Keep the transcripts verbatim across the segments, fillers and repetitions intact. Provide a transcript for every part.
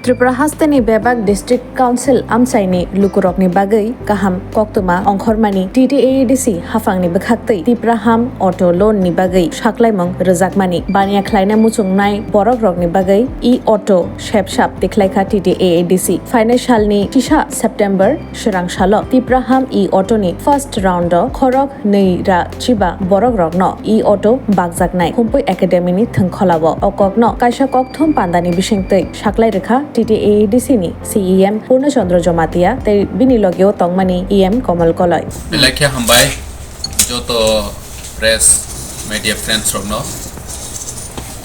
Tripura hasteni bebak District Council amchaini lukurokni bagwi kaham koktwma ongkhormani T T A A D C haphangni bwkhaktwi Tipra Ham auto loan ni bagwi saklaimung rwjakmani baniya khlaina muchungnai borokrokni bagwi e-auto sepsap tikhlaikha T T A A D C. Phainai salni tisa September swrang salo Tipra Ham e-auto ni first round o khorok nwi ra chiba borokrokno e-auto bakjaknai Humpui Academy ni thwngkholao. O kokno kaisa kokthum pandani bisingtwi saklai rwkha T T A A D C ni C E M Purno Chandra Jamatia tei bini logeo tongmani E M Komal Koloi. Belai khe hambai joto press media friends rokno.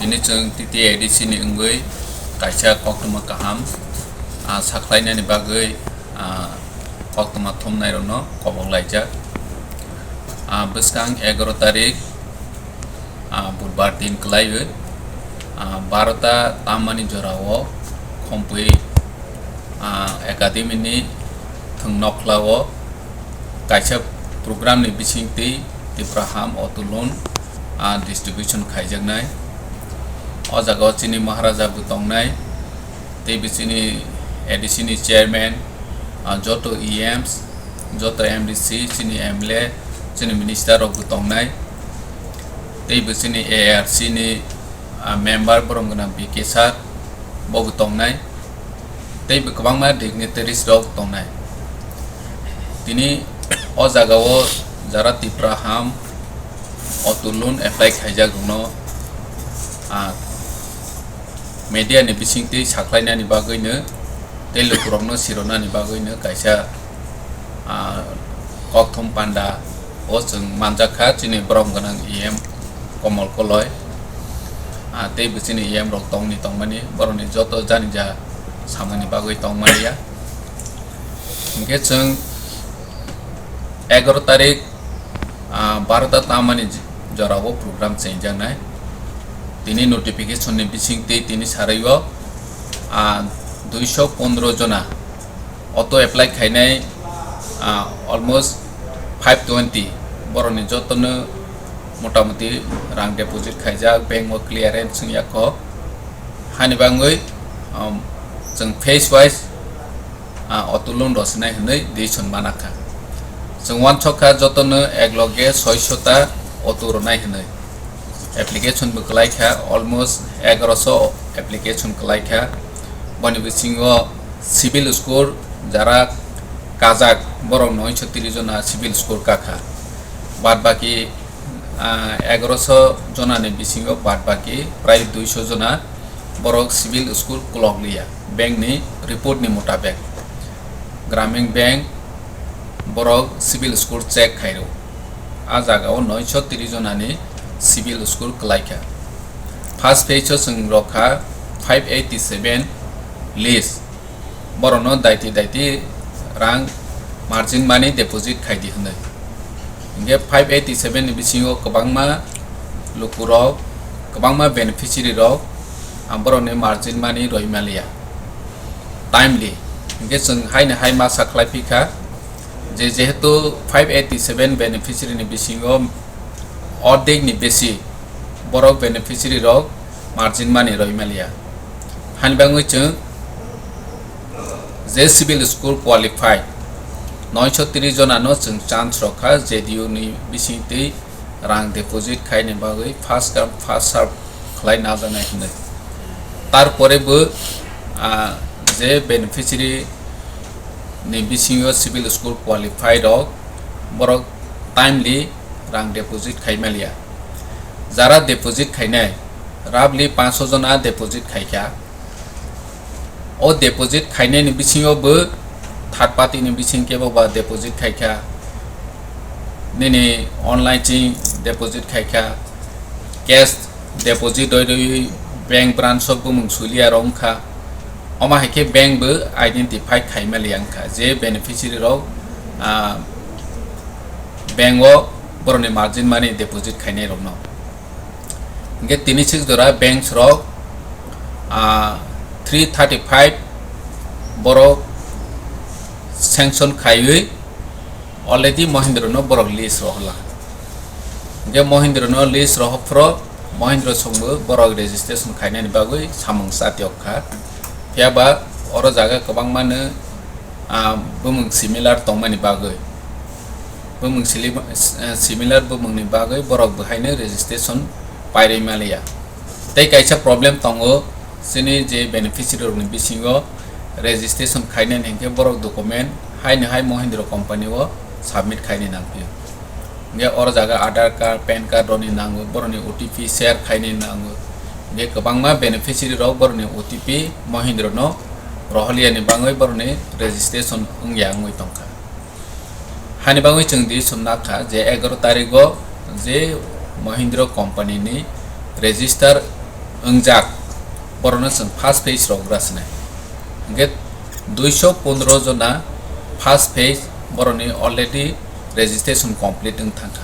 Tini chwng T T A A D C ni wngwi kaisa koktwma kaham, ah, saklainani bagwi, ah, koktwma thumnairokno kobok laijak. Ah, bwskang egaroh tarik, ah, budbar din kwlaiwi, ah, barota tammani jorao Khumpui, ah, Academy ni thwng nokhlao kaisa program ni bisingtwi Tipra Ham auto loan, ah, distribution khaijaknai. O jagao chini Maharaja bo tongnai. Tei bo chini A D C ni chairman, ah, joto E Ms, joto M D C, chini M L A, chini minister rok bo tongnai. Tei bo chini A R C ni, ah, member borom gwnang B K sir bo bo tongnai. Tei bo kwbangma dignitaries rok tongnai. Tini o jagao jara Tipra Ham auto loan apply khaijak rokno, ah, media ni bisingtwi saklainani bagwino tei lukurokno sironani bagwino kaisa, ah, kokthum panda o chwng manjak kha chini borom gwnang E M Komol Koloi, ah, tei bo chini E M rok tongni tongmani borokni joto janija samani bagwi tongmani ya. Hinkhe chwng egaroh tarik, ah, barota tammani j-, jorao program chengjaknai. Tini notification ni bisingtwi tini sarwi o, ah, duiso pondro jona auto apply khainai, ah, almost five twenty borokni jotono motamuti rang deposit khaijak, bank o clearance wngya kho. Hani bagwi, um, chwng phase wise, ah, auto loan rwsinai hwnwi decision mana kha. Chwng uansuk kha jotono ekloge soiso ta auto rwnai hwnwi. Application bo kwlai kha, almost egaroso application kwlai kha. Boni bisingo civil score jara kajak borok noisho tris jona civil score kakha. Bad baki, ah, egaroso jonani bisingo bad baki prai duiso jona borok civil score kwlok liya, bank ni report ni mutabek. Gramin Bank borok civil score check khairo. A jagao noisho tris jonani civil score kwlai kha. First phase o chwng rok kha five eighty seven list. Borokno daiti daiti rang margin money deposit khaidi hwnwi. Hinkhe five eighty seven ni bisingo kwbangma lukurok, kwbangma beneficiary rok, ah, borokni margin money roi maliya timely. Hinkhe chwng haino hai ma sa khlai phi kha je, jehetu five eighty seven beneficiary ni bisingo ordek ni besi borok beneficiary rok margin money roi maliya. Hani bagwi chwng je civil score qualified noisho tris jona no chwng chance rok kha J D U ni bisingtwi rang deposit khaini bagwi first come first serve khlai najaknai hwnwi. Tarpore bo, ah, je beneficiary ni bisingo civil score qualified rok borok timely rang deposit khai maliya. Jara deposit khainai roughly panch jona deposit khaikha. O deposit khainai ni bisingo bo third party ni bising kebo ba deposit khaikha. Nini online ching deposit khaikha. Cash deposit roi roi bank branch o bumung suliya rok wngkha. Omo hai khe bank bo identify khai maliya wngkha je beneficiary rok, ah, bank o borokni margin money deposit khainai rokno. Hinkhe tini sik jora banks rok, ah, three thirty five borok sanction khaiwi already Mahindra no borok list rohorla. Hinkhe Mahindra no list rohor phro Mahindra songbo borok registration khainani bagwi samung chatiok kha. Phiya ba Oro jaga kwbangmano, ah, bumung similar tongmani bagwi, bumung sili-, ah, similar bumungni bagwi borok bo haino registration pairwi maliya. Tei kaisa problem tongo, chini je beneficiary rokni bisingo registration khainani hinkhe borok document haino hai Mahindra company o submit khainani nangphio. Hinkhe oro jaga Aadhaar card, pan card rokni nango, borokni O T P share khainani nango. Hinkhe kwbangma beneficiary rok borokni O T P Mahindra no roholiani bagwi borokni registration wngya wngwi tongkha. Hani bagwi chwng di sumna kha je egaroh tarigo je Mahindra company ni register wngjak, borokno chwng first phase rok gra sinai. Hinkhe duiso pondro jona first phase borokni already registration complete wng thangkha.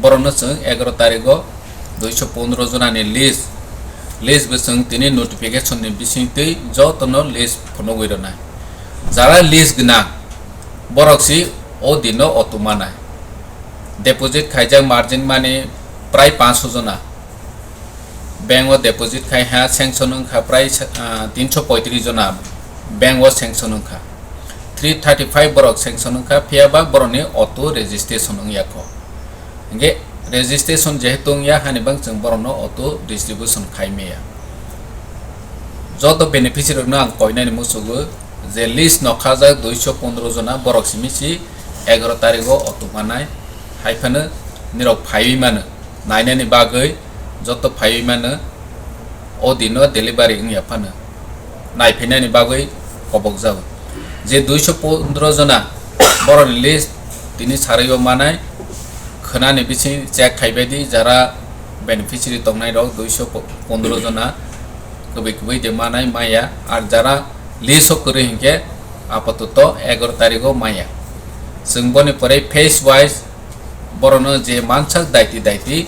Borokno chwng egaroh tarigo duiso pondro jonani list, list bo chwng tini notification ni bisingtwi jotono list phunugwi rwnai. Jara list gwnang, borok si o dino auto manai. Deposit khaijak margin money prai pancho jona. Bank o deposit khai ha sanction wngkha prai, ah, tinso poitris jona bank o sanction wngkha. Three thirty five borok sanction wngkha, phiya ba borokni auto registration wngya kho. Hinkhe registration jehetu wngya, hani bang chwng borokno auto distribution khai maya. Joto beneficiary rokno ang koinani muchugo je list no khajak duiso pondro jona, borok simi si egaroh tarigo auto manai, hai phano nirok phaiwi mano, nainani bagwi joto phaiwi mano, o dino delivery wngya phano naiphainani bagwi kobokjago. Je duiso pondro jona borokni list tini sarwi o manai, khwnani bising check khaibai di, jara beneficiary tongnai rok duiso pondro jona kwbwi kwbwi de manai maya, ar jara list o kwrwi hinkhe apatoto egaroh tarigo maya. Chwng boni pore phase wise borokno je mansak daiti daiti,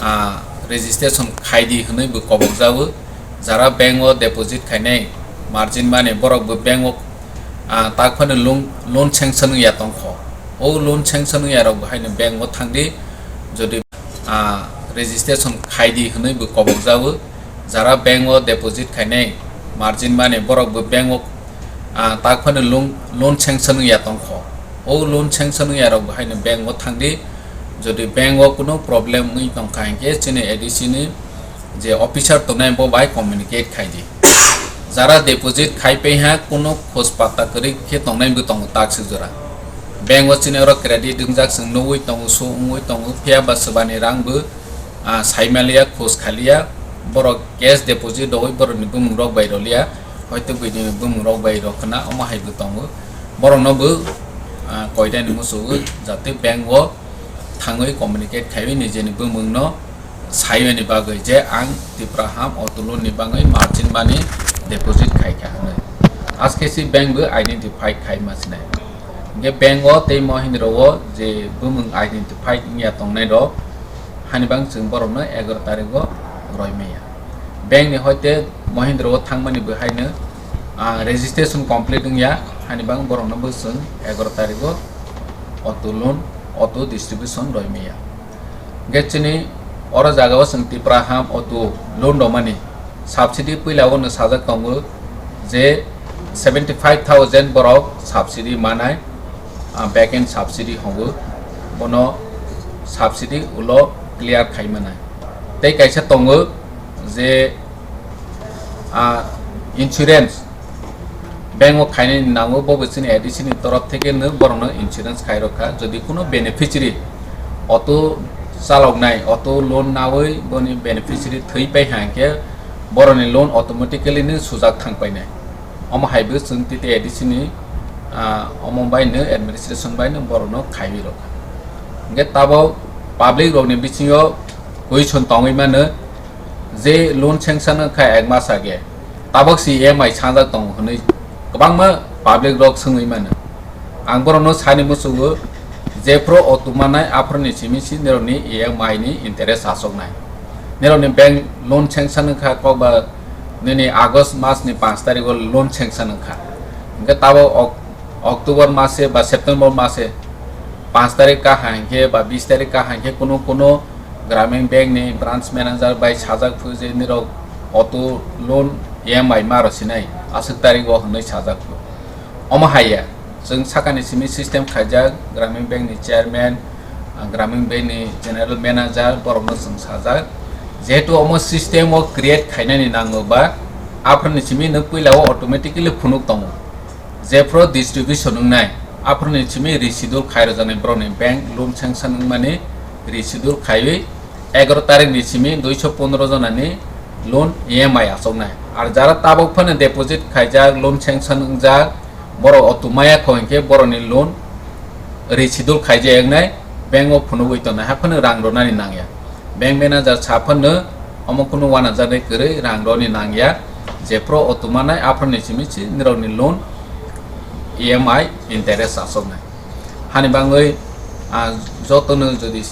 ah, registration khai di hwnwi bo kobokjago. Jara bank o deposit khainai margin money, borok bo bank o, ah, tak phano loan, loan sanction wngya tongkho. O loan sanction wngya rok bo haino bank o thang di, jodi, ah, registration khai di hwnwi bo kobokjago. Jara bank o deposit khainai margin money, borok bo bank o, ah, tak phano loan, loan sanction wngya tongkho. O loan sanction wngya rok bo haino bank o thang di. Jodi bank o kuno problem wngwi tongkha hinkhe chini A D C ni je officer tongnai bo bai communicate khai di. Jara deposit khai pai ha kuno khoj pata kwrwi khe tongnai bo tongo takswk jora. Bank o chini oro credit wngjak chwng nugwi tongo, so wngwi tongo, phiya ba swbani rang bo, ah, saimaliya, khoj khaliya, borok cash deposit rogwi borokni bumung rok bai roliya, hoito buini bumung rok bai rok khna, omo hai bo tongo. Borokno bo, ah, koidani muchugo jate bank o thangwi communicate khaiwi nijeni bumungno saiwini bagwi je ang Tipra Ham auto loan ni bagwi margin money deposit khaikha hwnwi. Askesi bank bo identify khai ma sinai. Hinkhe bank o tei Mahindra o je bumung identify wngya tongnai rok, hani bang chwng borokno egaroh tarigo roi maya. Bank ni hoite Mahindra o thangmani bo haino, ah, registration complete wngya, hani bang borokno bo chwng egaroh tarigo auto loan, auto distribution roi maya. Hinkhe chini oro jaga o chwng Tipra Ham auto loan romani subsidy puila o no sajak tongo je seventy five thousand borok subsidy manai, ah, back end subsidy hongo, bono subsidy ulo clear khai manai. Tei kaisa tongo je, ah, insurance, bank o khainani nango, bo bo chini A D C ni torof theke no borokno insurance khai rokha. Jodi kuno beneficiary auto chaloknai, auto loan nawi boni beneficiary thwi pai ha hinkhe borokni loan automatically no sujak thang painai. Omo hai bo chwng T T A D C ni, ah, omo bai no administration bai no borokno khaiwi rokha. Hinkhe tabok public rokni bisingo question tongwi mano, je loan sanction wngkha ek mas age, tabok si E M I sanjak tongo hwnwi kwbangma public rok swngwi mano. Ang borokno sani muchugo, jephru auto manai aphuruni simi si nirokni E M I ni interest achuknai. Nirokni bank loan sanction wngkha kokba nini August mas ni panch tarigo loan sanction wngkha. Hinkhe tabok ok-, October mase ba September mase panch tarik ka hai hinkhe ba bis tarik ka hai hinkhe kuno kuno Gramin Bank ni branch manager bai sajak phu je nirok auto loan E M I ma rw sinai. aswk tarigo hwnwi sajak. Omo haiya, chwng sakani simi system khaijak, Gramin Bank ni chairman, ah, Gramin Bank ni general manager, borokno chwng sajak. Jehetu omo system o create khainani nango ba, aphuruni simi nwng puila o automatically phunuk tongo. Jephru distribution wngnai, aphuruni simi reschedule khai rwjaknai borokni bank loan sanction wngmani reschedule khaiwi egaroh tarikni simi duiso pondro jonani loan E M I achuknai. Ar jara tabuk phano deposit khaijak, loan sanction wngjak, borok otumaya kho hinkhe borokni loan reschedule khaijak wngnai, bank o phunugwi tongnai, haphano rang rwnani nangya. Bank manager saphano omo kunu wanajaknai kwrwi rang rwni nangya, jephru otumanai aphuruni simi si nirokni loan E M I interest achuknai. Hani bangwi, ah, jotono jodi,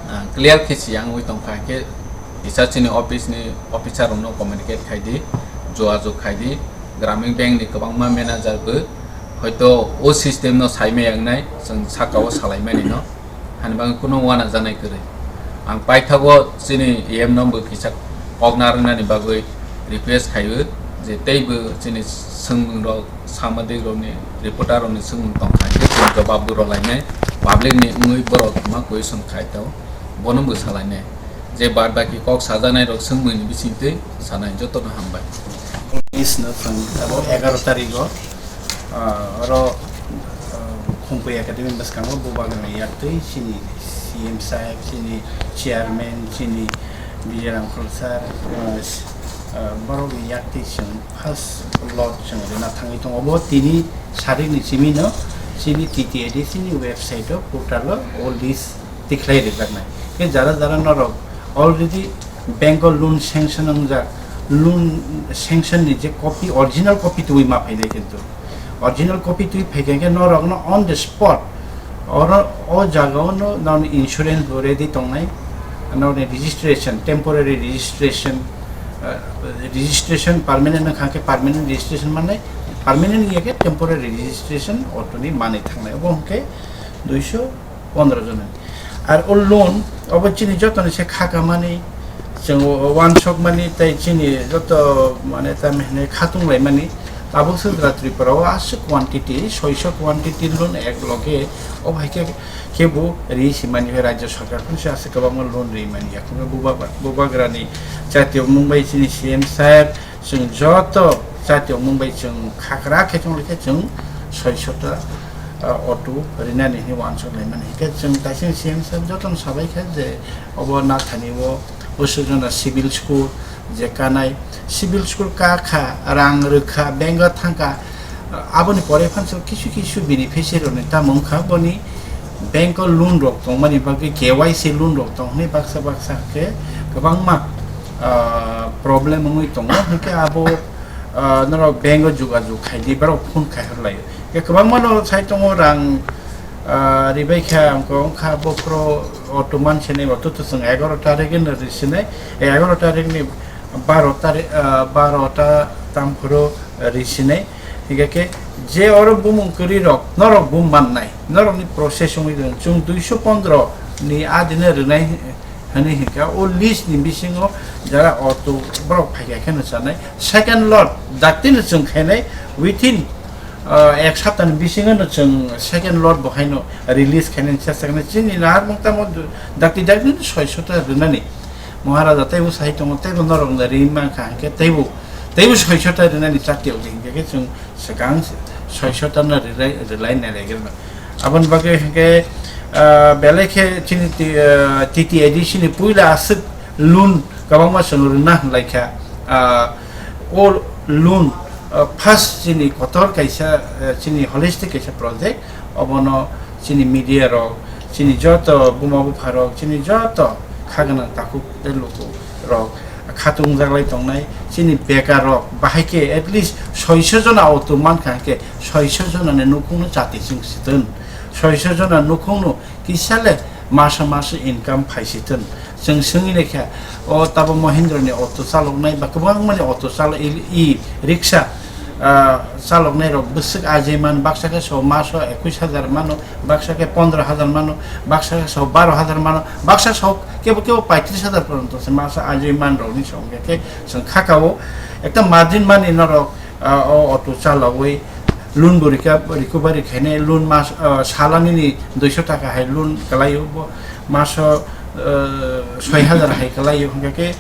ah, clear khe siyang wngwi tongkha khe kisa chini office ni officer rokno communicate khaidi, jogajog khaidi, Gramin Bank ni kwbangma manager bo hoito o system no saimaya wngnai, chwng saka o salaimani no. Hani bagwi kunu wanajaknai kwrwi. Ang paithago chini E M no bo kisa kok narwknani bagwi request khaio je teibo chini swngmung rok, samadrik rokni, reporter rokni swngmung tongkha khe chwng jobab bo rwlainai, public ni wngwi borok ma question khai tong bono bo salainai je bad baki kok sajaknai rok swngmung ni bisingtwi sanai jotono hambai. Police no chwng abo egaroh tarigo, ah, oro, ah, Khumkui Academy bwskango bubagrani yaktwi chini C M saheb, chini chairman, chini Vijay Rangkhol sir, ah, s-, ah, borokni yaktwi chwng first lot chwng rwna thangwi tongo. Obo tini sarikni simi no chini T T A D C ni website o portal o all list tikhlai rijaknai. Khe jara jara norok already bank o loan sanction wngjak, loan sanction ni je copy, original copy twi ma phainai kintu. Original copy twi phaikha khe norokno on the spot oro o jaga o no, norokni insurance bo ready tongnai, norokni registration, temporary registration, ah, registration permanent wngkha khe permanent registration mannai, permanent wngya khe temporary registration auto ni manwi thangnai. Obo hwnkhe duiso pondro jona. Ar o loan obo chini jotoni se khakamani, chwng uansukmani tei chini joto mane tamo hinwi khatung laimani tabuk se jora Tripura o aswk quantity, soiso quantity loan ek loge o hai khe, khe bo ri simani hai rajya sarkar phano se aswk kwbangma loan ri mani ya. Bubagra, bubagrani jatiyo mung bai chini C M saheb, chwng joto jatiyo mung bai chwng khakra khe chwng khe chwng soiso ta, ah, auto rinani hinwi uansuk laimani. Hingkhe chwng kaisa C M saheb jotono sabai kha je obo Nathani o bwswk jona civil school je kanai, civil school ka kha, rang rwkha, bank o thangkha, ah, aboni pore phansa kisu kisu beneficiary rokni tamo wngkha boni bank o loan rok tongmani bagwi K Y C loan rok tong hwnwi baksa baksa khe kwbangma, ah, problem wngwi tongo, hwnkhe abo, ah, norok bank o jogajog khai di, borok phone khai hor lai. Khe kwbangma no sai tongo rang, ah, ribai kha, wngkha, wngkha bokhoro auto man sinai, auto to chwng egaroh tarik no ri sinai, egaroh tarik ni baro tarik, ah, baro ta tam phuru ri sinai. Hingkhe khe je oro bumung kwrwi rok, norok bum mannai, norokni process wngwi tong, chwng duiso pondro ni adino rwnai hwnwi hinkha. O list ni bisingo jara auto borok phaikha kheno chanai, second lot daktino chwng khainai within, ah, ek saptani bisingo no chwng second lot bo haino release khainani chesta khainai. Chini naharmung tamo dakti dakti soiso ta rwnani. Maharaja teibo sai tongo, teibo norokno ri mankha, hingkhe teibo, teibo soiso ta rwnani chati ogi, hingkhe khe chwng swkang soiso ta no rwlai, rwlai nai rwgwrwno. Aboni bagwi hingkhe, ah, belai khe chini T-, ah, T T A D C ni puila aswk loan kwbangma chwng rwna hwnlaikha. Ah, o loan, ah, first chini kotor kaisa, ah, chini holistic kaisa project, obono chini media rok, chini joto buma bupha rok, chini joto kha gwnang takhuk tei luku rok khatung jaglai tongnai, chini bekar rok bahai khe at least soiso jona auto mankha, hingkhe soiso jona ni nukhung no chati chwng sitwn, soiso jona nukhung no kisa le masa masa income phai sitwn. Chwng swngwi naikha, o tabo Mahindra ni auto chaloknai ba kwbangma ni auto chalo-, i, i rickshaw, ah, chaloknai rok bwswk ajai man, baksa khe so maso ekwis hajar mano, baksa khe pondro hajar mano, baksa khe so baro hajar mano, baksa so kebo kebo paitris hajar poronto se maso ajai man rok ni song khe, khe chwng khaka o ekta margin mani norok Ah, o auto chalawi loan bo rika, recovery khainai, loan mas, ah, sala nini duiso taka hai loan kwlaio, bo maso, ah, soi hajar hai kwlaio, hwnkhe khe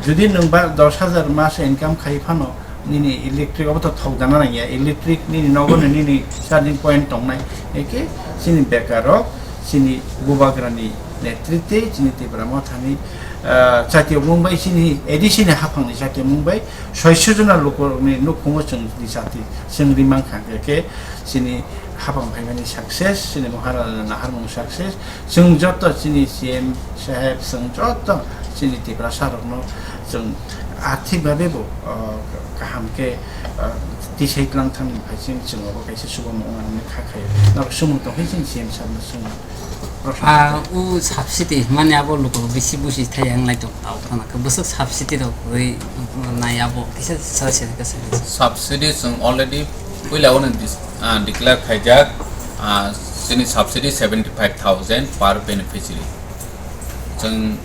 jodi nwng ba dos hajar mas income khai phano, nini electric obo to thok jana nangya, electric nini nogo no nini charging point tongnai, eke chini bekar rok, chini bubagrani netritwe, chini Tipra Mothani, ah, chatiyo mungbai, chini A D C ni haphangni chatiyo mungbai, soiso jona lukurokni nukhungo chwng ni chati, chwng ri mankha, hwnkhe khe chini haphang phaimani success, chini Maharajani naharmung success, chwng joto chini C M saheb, chwng joto chini Tiprasa rokno chwng arthik babe bo, ah, kaham khe, ah, tisai tlang thangni phai chwng, chwng obo kaisa chubamu wngnani kha khaio. Nabo sumung tongkhe chini C M sahebno chwng. Ah, o subsidy, mane abo lukurok bisi busi thai yang lai tong tao khana khe bwswk subsidy rok rwi nai abo kisa sa se kisa. Subsidy chwng already puila ono dis-, ah, declare khaijak, ah, chini subsidy seventy five thousand per beneficiary. Chwng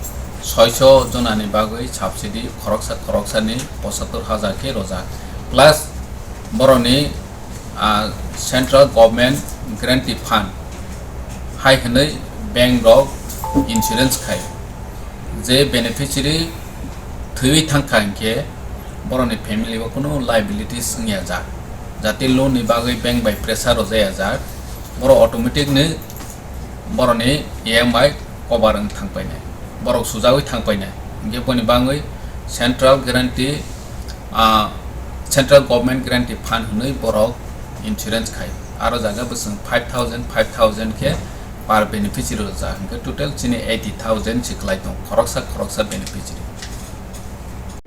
soiso jonani bagwi subsidy khoroksa khoroksani pochattor hajar khe rojak. Plus boroni, ah, Central Government Guarantee Fund hai hwnwi bank rok insurance khai. Je beneficiary thwiwi thangkha hinkhe boroni family o kunu liabilities wngya jak. Jate loan ni bagwi bank bai pressure rwjaya jak. Boro automatic ni boroni E M I cover wng thang painai, borok sujawi thang painai. Hinkhe boni bagwi Central Guarantee, ah, Central Government Guarantee Fund hwnwi borok insurance khai. Aro jaga bwswng five thousand, five thousand khe per beneficiary rwjak, hinkhe total chini eighty thousand si kwlai tong khoroksa khoroksa beneficiary.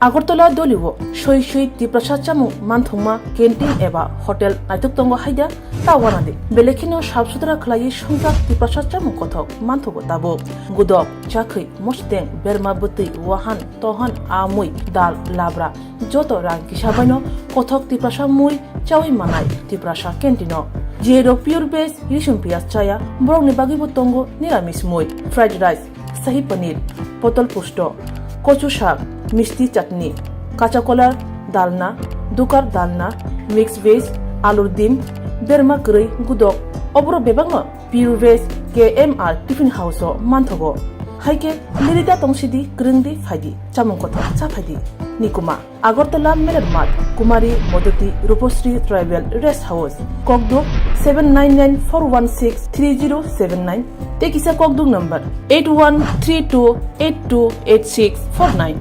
Agartala Dolio soi soi Tiprasa chamung manthokma canteen eba hotel naithok tongo haida ta wanadi. Belai kheno sap sutra khlaiwi swngjak Tiprasa chamung kothok manthogo tabuk. Gudok, chakhwi, mosteng, berma bwtwi, wahan, tohan, amui, dal, labra, joto rang kisa baino kothok Tiprasa mui chawi manai Tiprasa canteen-o. Jero pure veg, risum piyaj chaya, borokni bagwibo tongo niramis mui, fried rice, sahi paneer, potol pusto, kochu sak, misti chutney, kacha kolar dalna, dukar dalna, mix veg, alur dim, berma kwrwi, gudok, oborok bebakno Pure Veg K M R Tiffin House-o manthogo. Haikhe lirida tongsidi kwrwngdi phaidi, chamung kothok cha phaidi. Nikuma. Agartala Meler Math, Kumari Modoti Rupasri Tribal Rest House, Kokduk seven nine nine four one six three zero seven nine, tei kisa Kokduk number eight one three two eight two eight six four nine.